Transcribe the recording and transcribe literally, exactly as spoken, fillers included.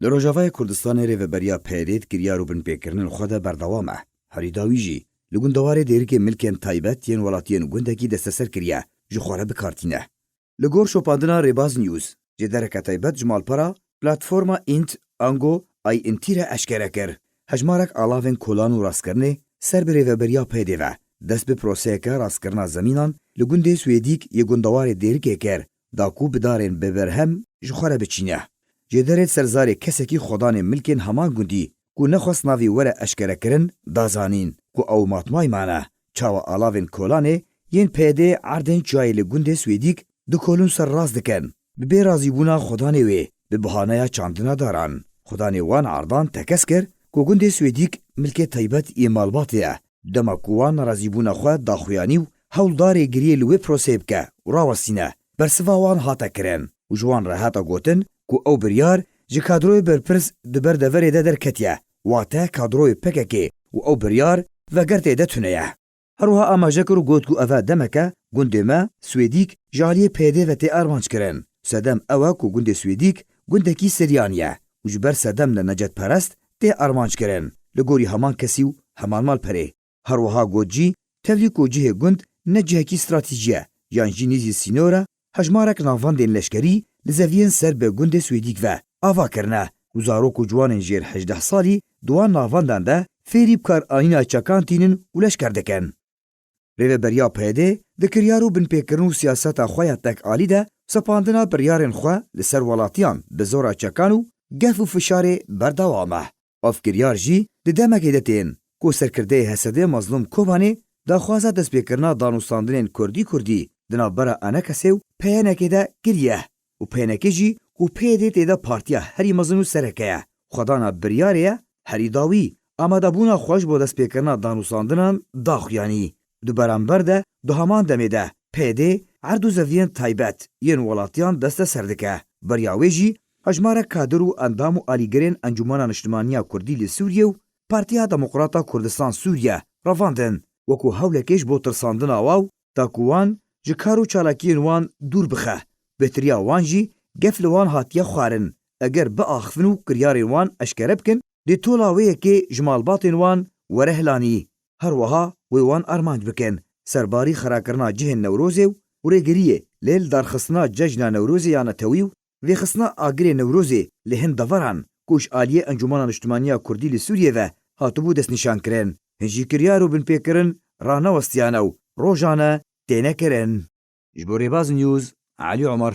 Li Rojavayê Kurdistanê rêveberiya P Y D'ê di kiryar û binpêkirinên xwe de berdewam e. Herî dawî jî li gundewarê dêrikê milkên taybet yên welatiyên gundekî desteser kiriye, ji xwe re bi kar tîne. Li gor şopandina Rêbaz News, ji dereke taybet ji malpera Platforma Int Ango Ay Inti re eşkere kir, hejmarek alavên kolan û rastkirinê ser bi rêveberiya P Y D'ê ve dest bi proseyeke rastkirina zemînan li gundê Swêdîk yê gundewarê Dêrikê kir, da ku bi darên bi berhem ji xwe re biçîne. Jêderê di ser zarê kesekî xwedanê milkên heman gundî ku nexwest navî were eşkerekirin, da zanîn ku ew matmay mane, çawa alavên kolanê yên P Y D'ê erdên çiyayê li gundê Swêdîk du kolûn ser rast dikin, bi bê razîbûna xwedanê wê, bi bahaneya çandina daran. Xwedanê wan erdan tekez kir ku gundê Swêdîk milkê taybet yê malbatê ye. Dema ku wan nerazîbûna xwe daxuyanî û hewl da rêgiriyê li wê proseyê bike û rawestîne, bersiva wan hate kirin û ji wan re hate gotin ku ew biryar ji kadroyê berpirs di ber deverê de derketiye, wate kadroyê P K K, û ew biryar veger tê de tune ye. Her wiha amaje kir û got ku ev e demeke gundê me, Swêdîk, ji aliyê P Y D'ê ve tê armanc kirin. Sedem ew e ku gundê Swêdîk gundekî Siryan ye û ji ber sedem ne necetperest tê armanc kirin, li gorî heman kesî û heman malperê. Her wiha got jî, tevlî ku cihê gund ne cihekî stratejî ye, yan jî nîzî sînor e, hejmarek navendên leşkerî li zeviyên ser bi gundê Swêdîk ve ava kirine û zarok û ciwanên jêr hejdeh salî di wan navendan de fêrî bikaranîna çekan tînin û leşker dikin. Rêveberiya P Y D'ê di kiryar û binpêkirin û siyaseta xwe ya tekalî de sepandina biryarên xwe li ser welatiyan bi zora çekan û gef û fişarê berdewam e. Ev kiryar jî di demekê de tên ku serkirdeyê H S D Mezlûm Kobanê daxwaza destpêkirina danûstandinên kurdî-kurdî di navbera E N K S ê û P Y N K'ê de kiriye û P Y N K jî ku P Y D'ê tê de partiya herî mezin û sereke ye, xwedana biryarê ye, herî dawî amadebûna xwe ji bo destpêkirina danûstandinan daxuyanî. Di beramber de di heman demê de P Y D erd û zeviyên taybet yên welatiyan desteser dike. Beriya wê jî hejmarek kadir û endam û alîgirên Encûmena Niştimanî ya Kurdî li Sûriyê û Partiya Demokrata Kurdistan Sûriye revandin, wekû hewlekê ji bo tirsandina wa û da ku wan ji kar û çalakiyên wan dûr bixe. Bêhtiriya wan jî gef li wan hatiye xwarin, eger biaxivin û kiryarên wan eşkere bikin, dê tola wê yekê ji malbatên wan were hilanî. Her wiha wê wan armanc bikin serbarî xerakirina cihên Newrozê û rêgiriyê lê li darxistina cejna Newrozê ya netewî û vêxistina agirê Newrozê li hin deveran ku ji aliyê Encûmena Niştimanî ya Kurdî li Sûriyê ve hatibû destnîşankirin. Hin jî kiryar û binpêkirin ranewestiyane û rojane têne kirin. Ji bo Rêbaz News, Elî Omer.